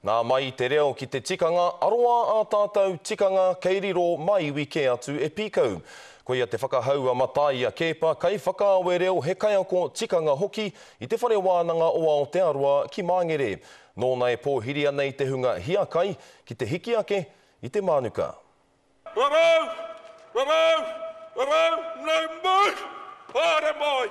Nā mai i te reo ki te tikanga, aroā ā tātou tikanga kei riro mā iwi kē atu e pīkau. Koia te whakahau a Mataia Keepa, kaiwhakaawe reo, he kaiako tikanga hoki i Te Whare Wānanga o Aotearoa ki Māngere. Nōna e pōhiri ana i te hunga hiakai ki te hiki ake i te mānuka. Rarau! Rarau! Rarau! Nau mai! Haere mai!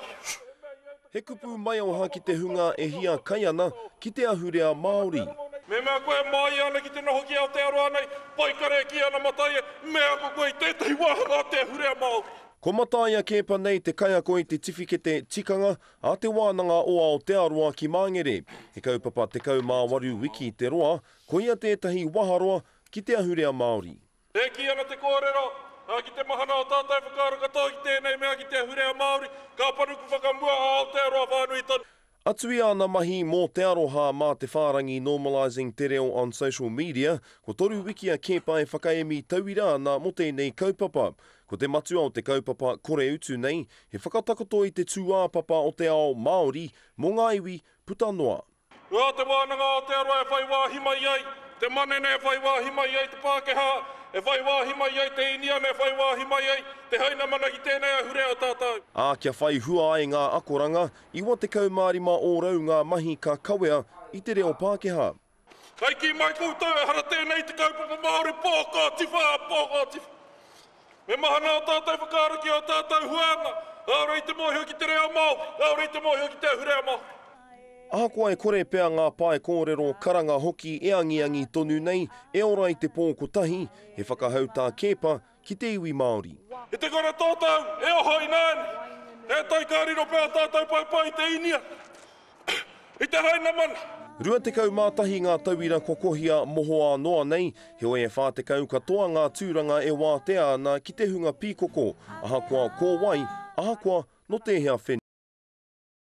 He kupu maioha ki te hunga e hiakai ana ki te ahurea Māori. Mehemea koe e māia ana ki te noho ki Aotearoa nei, pai kare e kī ana Mataia, me ako koe i tētahi wāhanga o te ahurea Māori. Ko Mataia Keepa nei te kaiako i te tiwhikete tikanga a Te Wānanga o Aotearoa ki Māngere. He kaupapa 18 wiki te roa, koia tētahi waharoa Ki te ahurea Māori. E kī ana te kōrero, ā, ki te mahana o tātou whakaaro katoa ki tēnei mea ki te ahurea Māori, ka panuku whakamua a Aotearoa whānui tonu. Atu i āna mahi mō te aroha mā te whārangi Normalising Te Reo on Social Media, ko toru wiki a Kepa e whakaemi tauira ana mō tēnei kaupapa. Ko te matua o te kaupapa kore utu nei, he whakatakoto i te tūāpapa o te ao Māori mō ngā iwi puta noa. Nā Te Wānanga Aotearoa e whai wāhi mai ai te manene, e whai wāhi mai ai te Pākehā, e whai wāhi mai ai te Īniana, e whai wāhi mai ai te Hainamana ki tēnei ahurea o tātou. Ā, kia whai hua ai ngā akoranga, 95 ōrau ngā mahi ka kawea i te reo Pākehā. Hei kī mai koutou, ehara tēnei i te kaupapa Māori pō ka tiwha, pō ka tiwha. Me mahana ō tātou whakaaro ki ō tātou huānga, kāore i te mōhio ki te reo Māori, kāore i te mōhio ki te ahurea Māori. Ahakoa e kore pea ngā pae kōrero karanga hoki e angiangi tonu nei, e ora i te pō kotahi, he whakahau tā Keepa ki te iwi Māori. I te kore tātou e oho ināianei, he tai ka riro pea ō tātou paepae i te Īnia. I te Hainamana. 21 ngā tauira kua kohia mohoā noa nei, heoi e 40 katoa ngā tūranga e wātea ana ki te hunga pīkoko, ahakoa ko wai, ahakoa nō tēhea whenua.